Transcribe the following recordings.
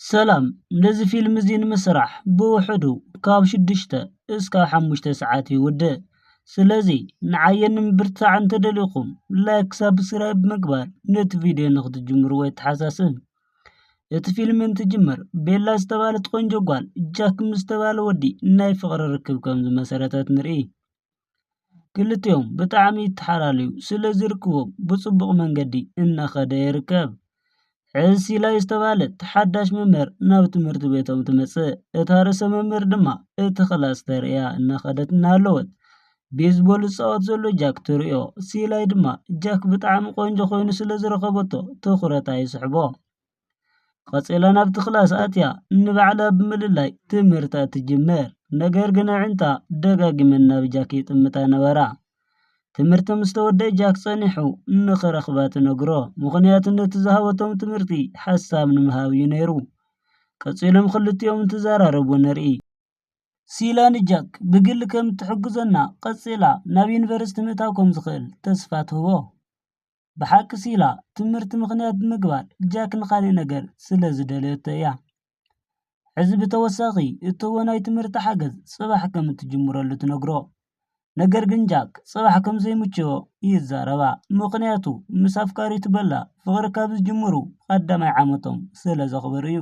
ሰላም፣ ነዚ ፊልም እዚ ንምስራሕ ብውሕዱ ካብ ሽዱሽተ እስካብ ሓሙሽተ ሰዓት ይውድእ። ስለዚ ንዓየን ንምብርትታዕ እንተደሊኹም ላይክ፣ ሳብስክራይብ ብምግባር ነቲ ቪድዮ ንክትጅምርዎ የተሓሳስብ። እቲ ፊልም እንትጅምር ቤላ ዝተባለት ቆንጆ ጓል ጃክ ምስ ተባለ ወዲ ናይ ፍቕሪ ርክብ ከም ዝመሰረተት ንርኢ። ክልቲኦም ብጣዕሚ ይተሓላለዩ ስለ ዝርክቦም ብፅቡቕ መንገዲ እናኸደ ይርከብ። ሕዚ ሲላይ ዝተባህለት ሓዳሽ መምህር ናብ ትምህርቲ ቤቶም ትመፅእ። እታ ርእሰ መምህር ድማ እቲ ክላስ ተርእያ እናኸደት እናሃለወት ቤዝቦል ዝፃወት ዘሎ ጃክ ትርእዮ። ሲላይ ድማ ጃክ ብጣዕሚ ቆንጆ ኮይኑ ስለ ዝረኸበቶ ትኹረታ ይስሕቦ። ቀጺላ ናብቲ ክላስ ኣትያ ንባዕላ ብምልላይ ትምህርታ ትጅምር። ነገር ግን ኣዒንታ ደጋጊመን ናብ ጃክ ይጥምታ ነበራ። ትምህርቲ ምስ ተወደአ ጃክ ጸኒሑ ንኽረኽባ ትነግሮ። ምኽንያቱ ነቲ ዝሃበቶም ትምህርቲ ሓሳብ ንምሃብ እዩ ነይሩ። ቀጺሎም ክልቲኦም እንትዘራረቡ ንርኢ። ሲላ ንጃክ ብግሊ ከም እትሕግዞና ቀጺላ ናብ ዩኒቨርሲቲ ምእታው ከም ዝኽእል ተስፋ ትህቦ። ብሓቂ ሲላ ትምህርቲ ምኽንያት ብምግባር ጃክ ንኻልእ ነገር ስለ ዝደለየቶ እያ። ሕዚ ብተወሳኺ እትህቦ ናይ ትምህርቲ ሓገዝ ጽባሕ ከም እትጅምረሉ ትነግሮ። ነገር ግን ጃክ ጽባሕ ከም ዘይምችዮ ይዛረባ። ምኽንያቱ ምስ ኣፍቃሪቱ ቤላ ፍቕሪ ካብ ዝጅምሩ ቀዳማይ ዓመቶም ስለ ዘኽበሩ እዩ።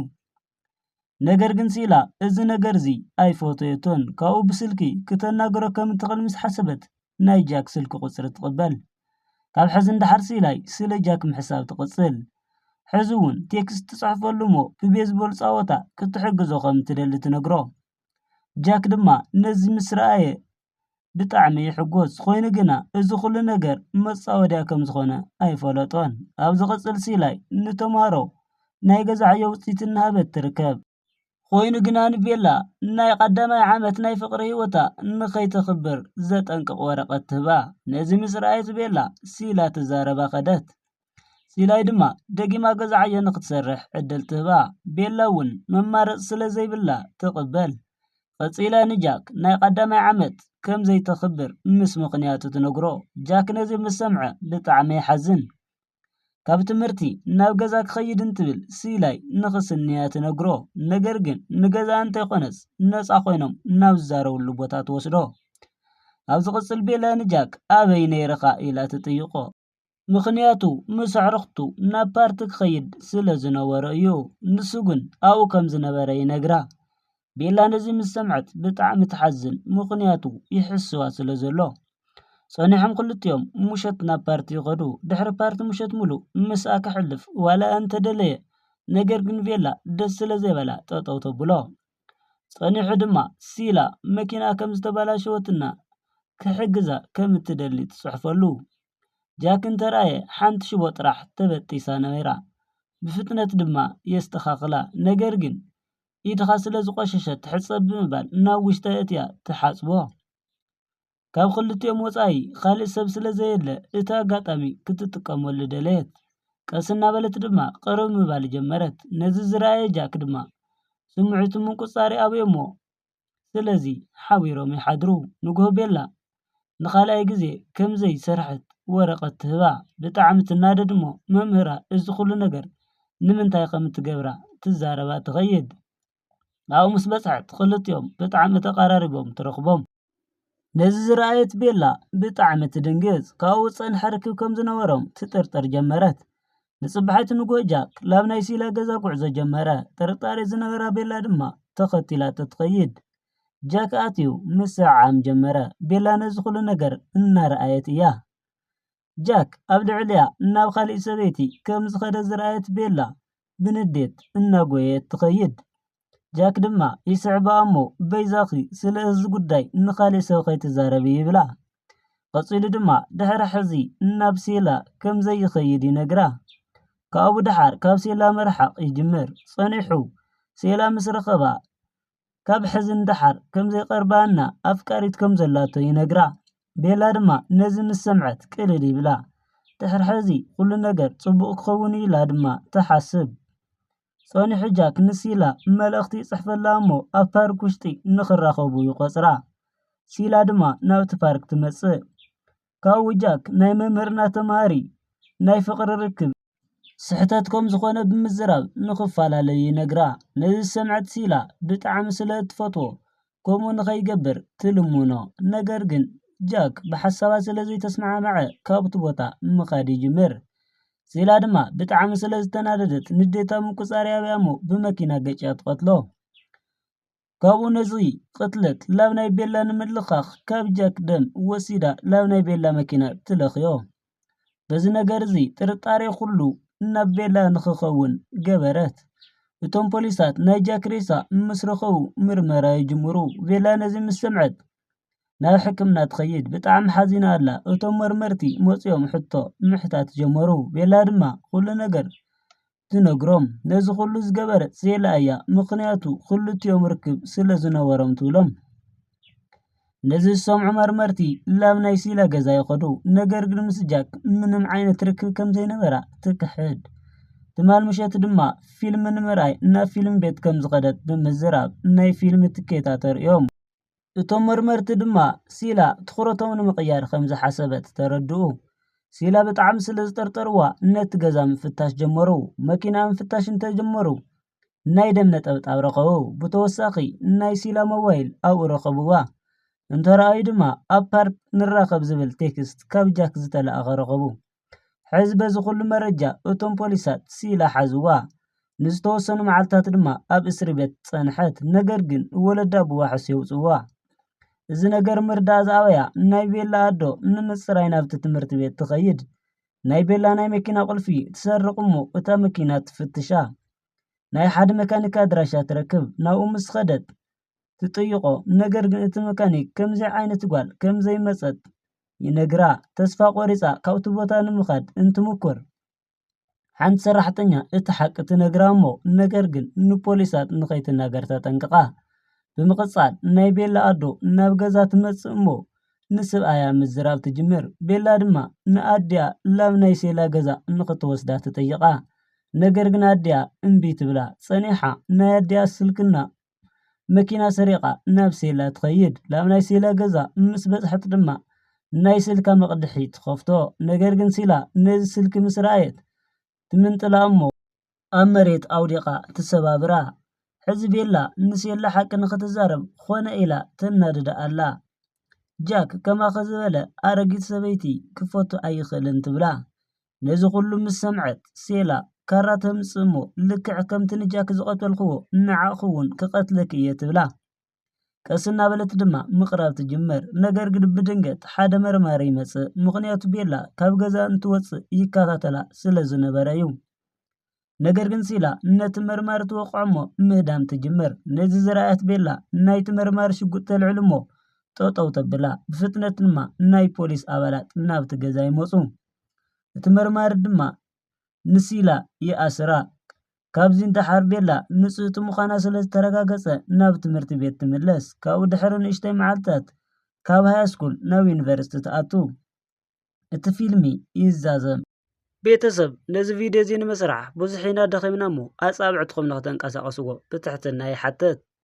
ነገር ግን ሲላ እዚ ነገር እዚ ኣይፈተየቶን። ካብኡ ብስልኪ ክተናግሮ ከም እትኽእል ምስ ሓሰበት ናይ ጃክ ስልኪ ቁጽሪ ትቕበል። ካብ ሕዚ ንደሓር ሲላይ ስለ ጃክ ምሕሳብ ትቕጽል። ሕዚ እውን ቴክስት ትጽሕፈሉ እሞ ብቤዝቦል ጻወታ ክትሕግዞ ከም እትደሊ ትነግሮ። ጃክ ድማ ነዚ ምስ ረኣየ ብጣዕሚ ይሕጎስ። ኮይኑ ግና እዚ ኩሉ ነገር መጻወድያ ከም ዝኾነ ኣይፈለጦን። ኣብ ዝቕጽል ሲላይ ንተምሃሮ ናይ ገዛ ዕዮ ውጽኢት እናሃበት ትርከብ። ኮይኑ ግና ንቤላ ናይ ቀዳማይ ዓመት ናይ ፍቕሪ ህይወታ ንኸይተኽብር ዘጠንቅቕ ወረቐት ትህባ። ነዚ ምስ ረኣየት ቤላ ሲላ ትዛረባ ከደት። ሲላይ ድማ ደጊማ ገዛ ዕዮ ንኽትሰርሕ ዕድል ትህባ። ቤላ እውን መማረፂ ስለ ዘይብላ ትቕበል። ቀጺላ ንጃክ ናይ ቀዳማይ ዓመት ከም ዘይተኽብር ምስ ምኽንያቱ ትነግሮ። ጃክ ነዚ ምስ ሰምዐ ብጣዕሚ ይሓዝን። ካብ ትምህርቲ ናብ ገዛ ክኸይድ እንትብል ሲላይ ንኽስንያ ትነግሮ። ነገር ግን ንገዛ እንተይኮነስ ነፃ ኮይኖም ናብ ዝዛረብሉ ቦታ ትወስዶ። ኣብ ዝቕጽል ቤላ ንጃክ ኣበይ ነይርኻ ኢላ ትጥይቆ። ምኽንያቱ ምስ ኣዕሩኽቱ ናብ ፓርቲ ክኸይድ ስለ ዝነበሮ እዩ። ንሱ ግን ኣብኡ ከም ዝነበረ ይነግራ። ቤላ ነዚ ምስ ሰምዐት ብጣዕሚ ትሓዝን፣ ምኽንያቱ ይሕስዋ ስለ ዘሎ። ጸኒሖም ክልቲኦም ምሸት ናብ ፓርቲ ይኸዱ። ድሕሪ ፓርቲ ምሸት ሙሉእ ምስኣ ከሕልፍ ዋላ እንተደለየ፣ ነገር ግን ቤላ ደስ ስለ ዘይበላ ጠጠው ተብሎ። ጸኒሑ ድማ ሲላ መኪና ከም ዝተበላሸወትና ክሕግዛ ከም እትደሊ ትጽሕፈሉ። ጃክ እንተረኣየ ሓንቲ ሽቦ ጥራሕ ተበጢሳ ነይራ። ብፍጥነት ድማ የስተኻኽላ። ነገር ግን ኢድኻ ስለ ዝቆሸሸ ትሕጸብ ብምባል ናብ ውሽጢ ኣእትያ ትሓጽቦ። ካብ ክልቲኦም ወጻኢ ካልእ ሰብ ስለ ዘየለ እቲ ኣጋጣሚ ክትጥቀመሉ ደለየት። ቀስ እናበለት ድማ ቅርብ ምባል ጀመረት። ነዚ ዝረኣየ ጃክ ድማ ስምዒቱ ምቁጻር ይኣብዮ እሞ ስለዚ ሓቢሮም ይሓድሩ። ንግሆ ቤላ ንኻልኣይ ግዜ ከም ዘይሰርሐት ወረቐት ትህባ። ብጣዕሚ ትናደድ እሞ መምህራ እዚ ኩሉ ነገር ንምንታይ ከም እትገብራ ትዛረባ ትኸይድ። ኣብኡ ምስ በጽሐት ክልቲኦም ብጣዕሚ ተቐራሪቦም ትረኽቦም። ነዚ ዝረኣየት ቤላ ብጣዕሚ ትድንግጽ። ካብኡ ዝጸንሐ ርክብ ከም ዝነበሮም ትጥርጥር ጀመረት። ንጽባሒቲ ንግሆ ጃክ ላብ ናይ ሲላ ገዛ ጉዕዞ ጀመረ። ጥርጣሬ ዝነበራ ቤላ ድማ ተኸቲላቶ ትኸይድ። ጃክ ኣትዩ ምስዕዓም ጀመረ። ቤላ ነዚ ኩሉ ነገር እናረኣየት እያ። ጃክ ኣብ ልዕሊያ ናብ ካሊእ ሰበይቲ ከም ዝኸደ ዝረኣየት ቤላ ብንዴት እናጎየየት ትኸይድ። ጃክ ድማ ይስዕባ እሞ በይዛኺ ስለ እዚ ጉዳይ ንኻሊእ ሰብ ከይትዛረቢ ይብላ። ቀጺሉ ድማ ድሕሪ ሕዚ ናብ ሴላ ከም ዘይኸይድ ይነግራ። ካብኡ ደሓር ካብ ሴላ ምርሓቕ ይጅምር። ጸኒሑ ሴላ ምስ ረኸባ ካብ ሕዚ ንደሓር ከም ዘይቐርባና ኣፍቃሪት ከም ዘላቶ ይነግራ። ቤላ ድማ ነዚ ምስ ሰምዐት ቅልል ይብላ። ድሕሪ ሕዚ ኩሉ ነገር ጽቡቕ ክኸውን እዩ ኢላ ድማ ትሓስብ። ጸኒሑ ጃክ ንሲላ መልእኽቲ ይጽሕፈላ እሞ ኣብ ፓርክ ውሽጢ ንኽራኸቡ ይቖጽራ። ሲላ ድማ ናብቲ ፓርክ ትመጽእ። ካብኡ ጃክ ናይ መምህርና ተማሃሪ ናይ ፍቕሪ ርክብ ስሕተት ከም ዝኾነ ብምዝራብ ንኽፈላለዩ ይነግራ። ነዚ ዝሰምዐት ሲላ ብጣዕሚ ስለ እትፈትዎ ከምኡ ንኸይገብር ትልምኖ። ነገር ግን ጃክ ብሓሳባ ስለ ዘይተስማዕመዐ ካብቲ ቦታ ምኻድ ይጅምር። ሲላ ድማ ብጣዕሚ ስለ ዝተናደደት ንዴታ ምቁጻር ያብያ እሞ ብመኪና ገጭያ ትቐትሎ። ካብኡ ነዚ ቅትለት ላብ ናይ ቤላ ንምልኻኽ ካብ ጃክ ደም ወሲዳ ላብ ናይ ቤላ መኪና ትለኽዮ። በዚ ነገር እዚ ጥርጣሬ ኩሉ ናብ ቤላ ንኽኸውን ገበረት። እቶም ፖሊሳት ናይ ጃክ ሬሳ ምስ ረኸቡ ምርመራ ይጅምሩ። ቤላ ነዚ ምስ ሰምዐት ናብ ሕክምና ትኸይድ። ብጣዕሚ ሓዚና ኣላ። እቶም መርመርቲ መፅዮም ሕቶ ምሕታት ጀመሩ። ቤላ ድማ ኩሉ ነገር ትነግሮም። ነዚ ኩሉ ዝገበረት ሴላ እያ፣ ምኽንያቱ ክልቲኦም ርክብ ስለ ዝነበሮም ትብሎም። ነዚ ዝሰምዑ መርመርቲ ላብ ናይ ሲላ ገዛ ይኸዱ። ነገር ግን ምስ ጃክ ምንም ዓይነት ርክብ ከም ዘይነበራ ትክሕድ። ትማል ምሸት ድማ ፊልም ንምርኣይ ናብ ፊልም ቤት ከም ዝኸደት ብምዝራብ ናይ ፊልም ትኬታ ተርእዮም። እቶም መርመርቲ ድማ ሲላ ትኹረቶም ንምቕያር ከም ዝሓሰበት ተረድኡ። ሲላ ብጣዕሚ ስለ ዝጠርጠርዋ ነቲ ገዛ ምፍታሽ ጀመሩ። መኪና ምፍታሽ እንተጀመሩ ናይ ደም ነጠብጣብ ረኸቡ። ብተወሳኺ ናይ ሲላ ሞባይል ኣብኡ ረኸብዋ። እንተረኣዩ ድማ ኣብ ፓርክ ንራኸብ ዝብል ቴክስት ካብ ጃክ ዝተለኣኸ ረኸቡ። ሕዚ በዚ ኩሉ መረጃ እቶም ፖሊሳት ሲላ ሓዝዋ። ንዝተወሰኑ መዓልታት ድማ ኣብ እስሪ ቤት ጸንሐት። ነገር ግን ወለዳ ብዋሕስ የውጽዋ። እዚ ነገር ምርዳእ ዝኣበያ ናይ ቤላ ኣዶ ንምጽራይ ናብቲ ትምህርቲ ቤት ትኸይድ። ናይ ቤላ ናይ መኪና ቁልፊ ትሰርቕ እሞ እታ መኪና ትፍትሻ። ናይ ሓደ መካኒክ ኣድራሻ ትረክብ። ናብኡ ምስ ኸደት ትጥይቖ። ነገር ግን እቲ መካኒክ ከምዚ ዓይነት ጓል ከም ዘይመጸት ይነግራ። ተስፋ ቆሪጻ ካብቲ ቦታ ንምኻድ እንትምኩር፣ ሓንቲ ሰራሕተኛ እቲ ሓቂ ትነግራ እሞ፣ ነገር ግን ንፖሊሳት ንኸይትናገር ተጠንቅቓ። ብምቕጻል ናይ ቤላ ኣዶ ናብ ገዛ ትመጽእ እሞ ንስብኣያ ምዝራብ ትጅምር። ቤላ ድማ ንኣዲኣ ላብ ናይ ሴላ ገዛ ንኽትወስዳ ትጠይቓ። ነገር ግን ኣዲኣ እምቢ ትብላ። ጸኒሓ ናይ ኣዲኣ ስልክና መኪና ሰሪቓ ናብ ሴላ ትኸይድ። ላብ ናይ ሴላ ገዛ ምስ በጽሐት ድማ ናይ ስልካ መቕድሒ ትኸፍቶ። ነገር ግን ሲላ ነዚ ስልኪ ምስ ረኣየት ትምንጥላ እሞ ኣብ መሬት ኣውዲቓ ትሰባብራ። ሕዚ ቤላ ንሴላ ሓቂ ንኽትዛረብ ኾነ ኢላ ተናድዳ ኣላ። ጃክ ከማኺ ዝበለ ኣረጊት ሰበይቲ ክፈቱ ኣይኽእልን ትብላ። ነዚ ኩሉ ምስ ሰምዐት ሴላ ካራ ተምጽእ እሞ ልክዕ ከምቲ ንጃክ ዝቐተልክዎ ንዓኺ እውን ክቐትለኪ እየ ትብላ። ቀስ እናበለት ድማ ምቕራብ ትጅምር። ነገር ግን ብድንገት ሓደ መርማሪ ይመጽእ፣ ምኽንያቱ ቤላ ካብ ገዛ እንትወጽእ ይከታተላ ስለ ዝነበረ እዩ። ነገር ግን ሲላ ነቲ መርማሪ ትወቕዖ እሞ ምህዳም ትጅምር። ነዚ ዝረኣየት ቤላ ናይቲ መርማሪ ሽጉጥ ተልዕል እሞ ጠጠው ተብላ። ብፍጥነት ድማ ናይ ፖሊስ ኣባላት ናብቲ ገዛ ይመጹ። እቲ መርማሪ ድማ ንሲላ ይኣስራ። ካብዚ ንደሓር ቤላ ንጽህቲ ምዃና ስለ ዝተረጋገጸ ናብ ትምህርቲ ቤት ትምለስ። ካብኡ ድሕሪ ንእሽተይ መዓልታት ካብ ሃይ ስኩል ናብ ዩኒቨርሲቲ ትኣቱ። እቲ ፊልሚ ይዛዘም። ቤተሰብ ነዚ ቪድዮ እዚ ንምስራሕ ብዙሕ ኢና ደኺምና እሞ ኣጻብዕትኹም ንክተንቀሳቐስዎ ብትሕትና ይሓተት።